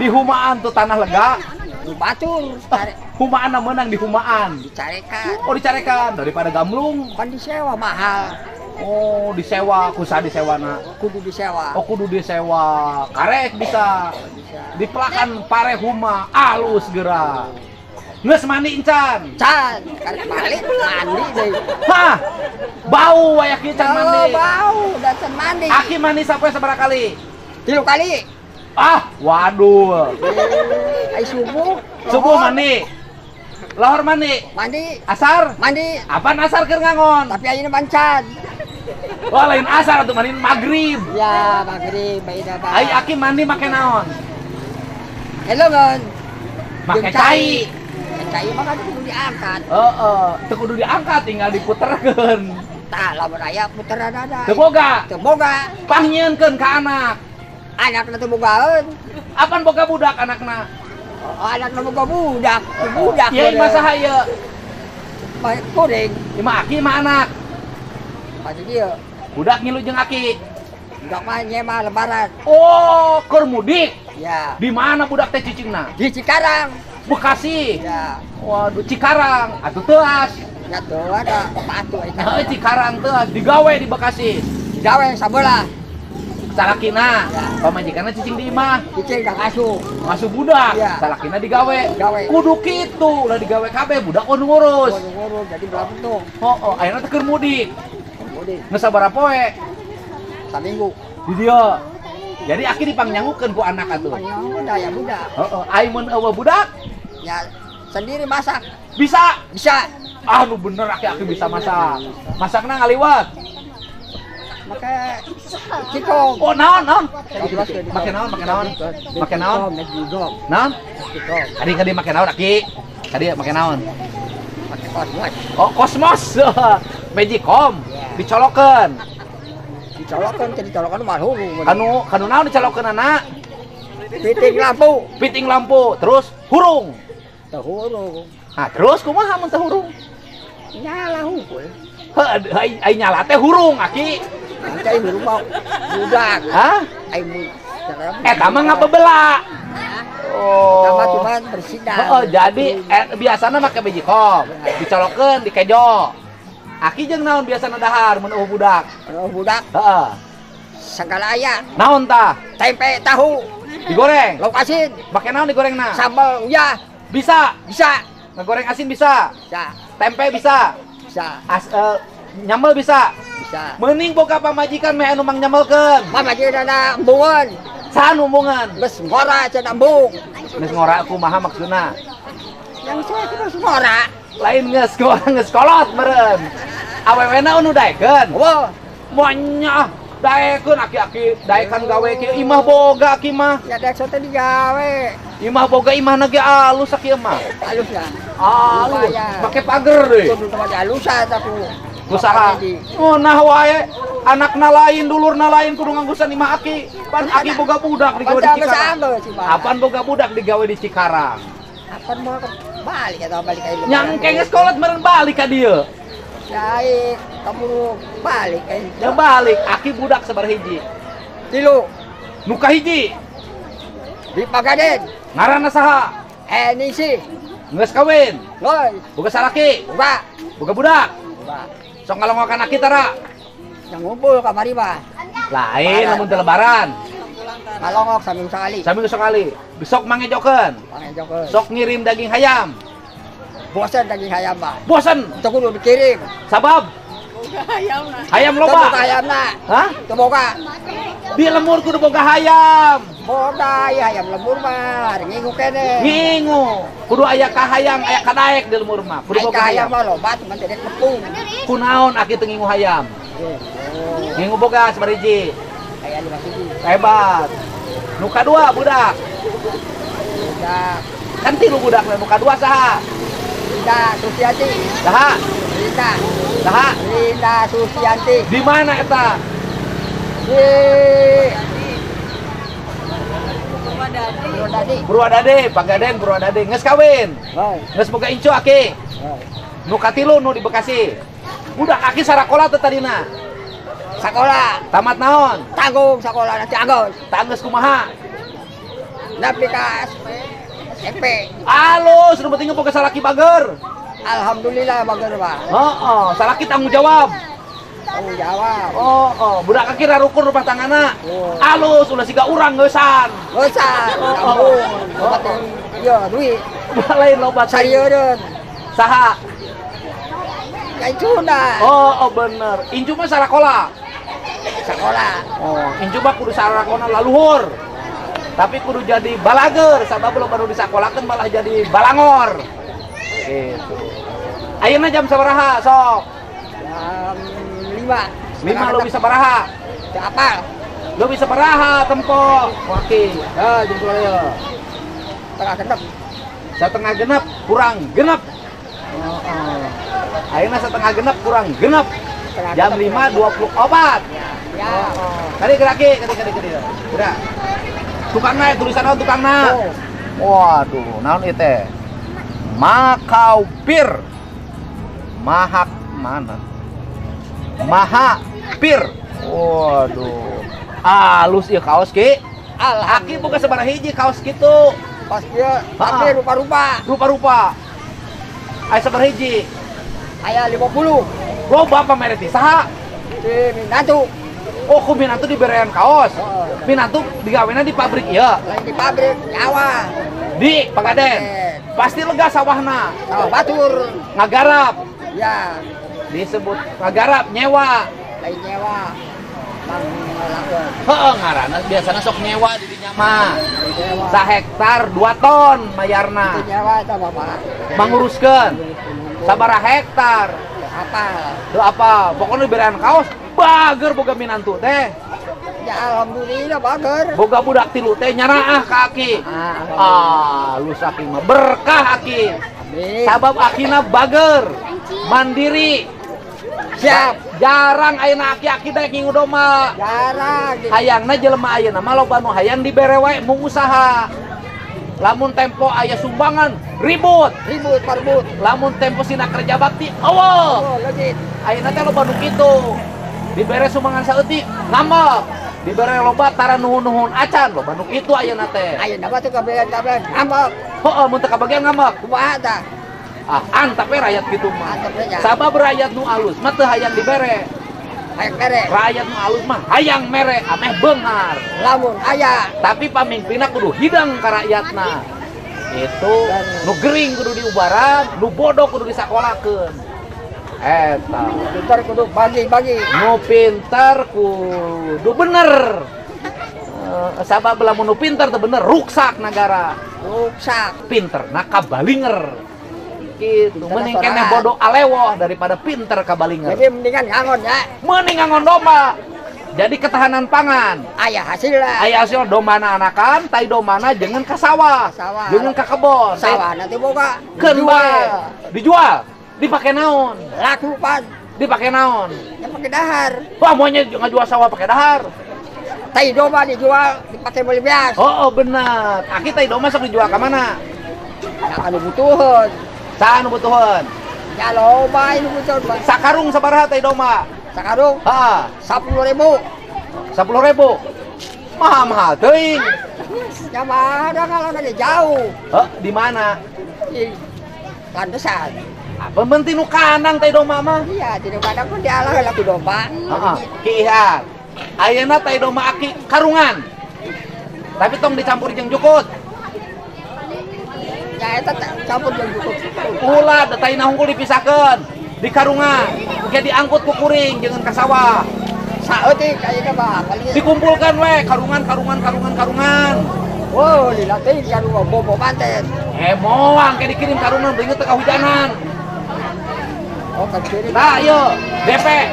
Di humaan tuh tanah lega. Nu batur tarik. Humaan menang di humaan. Dicarekan. Oh, dicarekan daripada gamlung. Kan disewa mahal. Oh, disewa, kusaha disewana? Kudu disewa. Oh, kudu disewa. Karek bisa. Bisa. Dipelakan pare huma alus geura. Geus mandi encan? Can, karek balik mandi deui. Hah? Bau aya kieu can mandi. Oh, bau, da can mandi. Aki mandi sapoe sabaraha kali? 3 kali. Ah, waduh. Ai subuh. Subuh mandi. Lohor mandi. Mandi. Asar? Mandi. Apaan asar keur ngangon? Tapi ayeuna bancan. Wah, lain asar atuh mandi maghrib. Ya, maghrib bae da. Ai aki mandi make naon? Helongan. Make cai. Cai mah kan kudu diangkat. Heeh, teu kudu diangkat tinggal diputerkeun. Tah, lamun aya puteran ada. Teu boga. Teu boga. Pangnyieunkeun ka anak. Anakna teu bogaeun. Apan boga budak anakna? Oh, anakna boga budak, budak. Ieu imah saha ieu? Kuring. Imah aki imah anak. Pasti dieu. Budak ngilu jeung aki. Budak mah nyema lebaran. Oh, keur mudik. Ya. Di mana budak teh cicingna? Di Cikarang. Bekasi. Ya. Waduh, Cikarang. Atuh teuas. Ya teu ada patuh ai. Heuh, Cikarang teuas digawe di Bekasi. Digawe sabelah. Salakina, ya. Pamajikanna cicing di imah. Cicing ka ngasuh. Ngasuh budak. Ya. Salakina digawe. Digawe. Kudu kitu, ulah digawe kabeh budak kudu ngurus. Kudu ngurus jadi berapa tuh? Heeh, ayeuna teh keur mudik. Mudik. Geus sabaraha poe? Saminggu. Di dieu. Jadi aki dipangnyangukeun ku anak atuh. Pangnyangu da ya budak. Heeh, ai mun eueuh budak? Ya sendiri masak. Bisa? Bisa. Ah, nu bener aki-aki bisa masak. Masakna ngaliwat. Make cikom. Oh, naon, naon? Make naon, make naon? Make naon? Naon? Kadi kadi make naon aki? Kadi make naon? Make kosmos. Oh, kosmos. Magicom. Dicolokeun. Dicolokeun, teh dicolokeun mah hurung. Kanu kanu naon dicolokeun anak? Piting lampu. Piting lampu, terus hurung. Teu hurung. Nah, terus kumaha mun teu hurung? Nyala hungkul. Heuh, ai nyala teh hurung aki. Nanti ai hurung mah budak. Hah? Ai eta mah ngabebela. Oh. Eta mah cuman bersinar. Heeh, jadi biasana make magicom, dicolokeun dikejo. Aki jeung naon biasana dahar mun eueuh budak? Eueuh budak? Heeh. Sagala aya. Naon tah? Tempe tahu. Digoreng. Lauk asin. Make naon digorengna? Sambal uyah. Bisa? Bisa. Ngegoreng asin bisa? Bisa. Tempe bisa? Bisa. Nyambel bisa? Bisa. Mending boga pamajikan meh anu mangnyambelkeun. Pamajikanna embungeun. Saha nu embungeun? Geus ngora cenah embung. Geus ngora kumaha maksudna? Yang saya geus ngora. Lain geus ngora geus kolot meureun. Awewena anu daekeun. Eueuh. Moanya daekeun aki-aki daekan gawe kieu imah boga aki mah. Ya daek sote digawe. Imah boga imahna ge alus aki mah. Alus ya. Alus. Make pager deui. Kudu tempat alusan aku. Usaha. Ngeunah wae, anakna lain, dulurna lain kudu nganggusan imah aki. Pan aki boga budak digawe di Cikarang. Apaan boga budak digawe di Cikarang? Apaan mau balik atau balik ka Nyangke geus kolot meureun balik ka dieu. Daik, kaburu balik ka. Ya balik, aki budak sabaraha hiji? 3. Nu kahiji? Di Pagaden. Ngaranna saha? Enisi. Geus kawin? Geus. Boga salaki? Boga. Boga budak? Boga. Sok ngalongokan aki tara? Yang ngumpul kamari mah. Lain lamun teu lebaran. Ngalongok saminggu sakali. Saminggu sakali. Besok mangejokeun. Mangejokeun. Sok ngirim daging hayam. Bosen daging hayam mah. Bosen. Teu kudu dikirim. Sabab? Boga hayamna. Hayam loba. Teu boga hayamna. Hah? Teu boga. Di lemur kudu boga hayam. Boga ya hayam lembur mah, ngingu keneh. Ngingu. Kudu aya kahayang, aya kadaek di lemur mah. Kudu boga hayam mah loba cuman teu tepung. Kunaon aki teu ngingu hayam? Ngingu boga sabaraha hiji? Aya 5 hiji. Hebat. Nu kadua budak. Budak. Kan 3 budak nu kadua saha? Linda Susianti. Saha? Linda. Saha? Linda Susianti. Di mana eta? Di Purwadadi. Purwadadi, Pagaden Purwadadi. Geus kawin. Geus boga incu aki. Nu katilu nu di Bekasi. Budak aki sarakola teh tadina. Sakola. Tamat naon? Tanggung sakola nanti anggeus. Tanggeus kumaha? Nepi ka SMP. Alus, nu penting boga salaki bager. Alhamdulillah bager mah. Heeh, salaki tanggung jawab. Tanggung jawab. Oh, budak kaki rarukun rumah tanggana. Oh. Alus, ulah siga urang geusan. Geusan. Oh. Iya, duit. Lain loba sarieun. Saha? Incuna. Oh, bener. Incu mah sarakola. Sekolah. Oh, incu mah kudu sarakona laluhur. Tapi kudu jadi balager, sabab lo baru disakolakeun malah jadi balangor. Gitu. Ayeuna jam sabaraha sok? Jam 5. 5 lo bisa baraha? Teu apal. Lo bisa baraha tempo. Waki. Ya, jempol ya. Setengah genep. Setengah genep kurang genep. Ayeuna setengah genep kurang genep. Jam 5.24. Ya. Tadi geraki, kadi. Gerak. Tukangna tulisan naon tukangna? Oh. Waduh, naon ieu teh? Makaupir. Mahak mana? Maha pir. Waduh. Alus ieu kaos ki. Aki boga sabaraha hiji kaos kitu. Kaos kieu, tapi rupa-rupa. Rupa-rupa. Aya sabaraha hiji? Aya 50. Loba pamere ti saha? Si minantu. Oh, ku minantu diberean kaos. Oh. Minantu digawena di pabrik ieu. Lain di pabrik nyawa. Di Pagaden. Pasti lega sawahna. Sawah batur. Ngagarap. Ya. Disebut ngagarap nyewa. Lain nyewa. Heeh, ngaranna biasana sok nyewa di dinya mah. Sahektar 2 ton mayarna. Nyewa eta Bapak. Manguruskeun. Sabaraha hektar? Apal. Teu apal. Pokoknya diberean kaos bager boga minantu teh. Ya alhamdulillah bager. Boga budak tilu teh nyaraah ka aki. Ah, alus aki mah berkah aki. Amin. Sabab akina bager, mandiri. Siap. Jarang ayeuna aki-aki teh ngingu domba. Jarang. Hayangna jelema ayeuna mah loba nu hayang dibere wae mung usaha. Lamun tempo aya sumbangan ribut, ribut parbut. Lamun tempo sina kerja bakti eueuh. Oh, legit. Ayeuna teh loba nu kitu. Dibere sumbangan saeutik ngambek. Dibere loba tara nuhun-nuhun acan loba nu kitu ayeuna teh. Ayeuna mah teu kabagian-kabagian ngambek. Heeh, mun teu kabagian ngambek. Kumaha tah? Ah, antap we rakyat kitu mah. Sabab Sabab rakyat nu alus mah teu hayang dibere. Hayang mere. Rakyat nu alus mah hayang mere ameh beunghar. Lamun aya, tapi pamimpinna kudu hidang ka rakyatna. Itu nu gering kudu diubaran, nu bodoh kudu disakolakeun. Eta. Pintar kudu bagi-bagi. Nu pintar kudu bener. Sabab lamun nu pintar teu bener ruksak nagara. Ruksak. Pinterna kabalinger. Gitu, mending keneh bodoh alewoh daripada pinter kabalinger. Jadi mendingan ngangon ya. Mending ngangon domba. Jadi ketahanan pangan. Aya hasilna. Aya hasil dombana anakan, tai dombana jangan ke sawah. Jangan ke kebon. Sawah nanti boga. Keun bae. Dijual. Dipake naon? Laku pan. Dipake naon? Ya pake dahar. Wah, maunya ngajual sawah pake dahar. Tai domba dijual dipake beli beas. Oh, benar. Aki tai domba sok dijual ka mana? Ya kan butuheun. Saha nu butuheun? Ya loba nu butuheun. Sakarung sabaraha tai domba? Sakarung? Heeh. 10.000. 10.000. Mahal-mahal teuing. Ya mana kalau dari jauh. Heh, di mana? Di Landesan. Apa penting nu kandang tai domba mah? Iya, di kandang pun dialah laku domba. Heeh. Ki Ihar. Ayeuna tai domba aki karungan. Tapi tong dicampur jeung jukut. Ya eta campur jeung jukut. Ulah taina hungkul dipisahkeun di karungan. Engke diangkut ku kuring jeung ka sawah. Saeutik ayeuna mah paling dikumpulkan we karungan karungan karungan karungan. Wow, dilatih karungan bobo manten. Moang ke dikirim karungan beungeut teu kahujanan. Oh, kan kirim. Nah, ieu DP.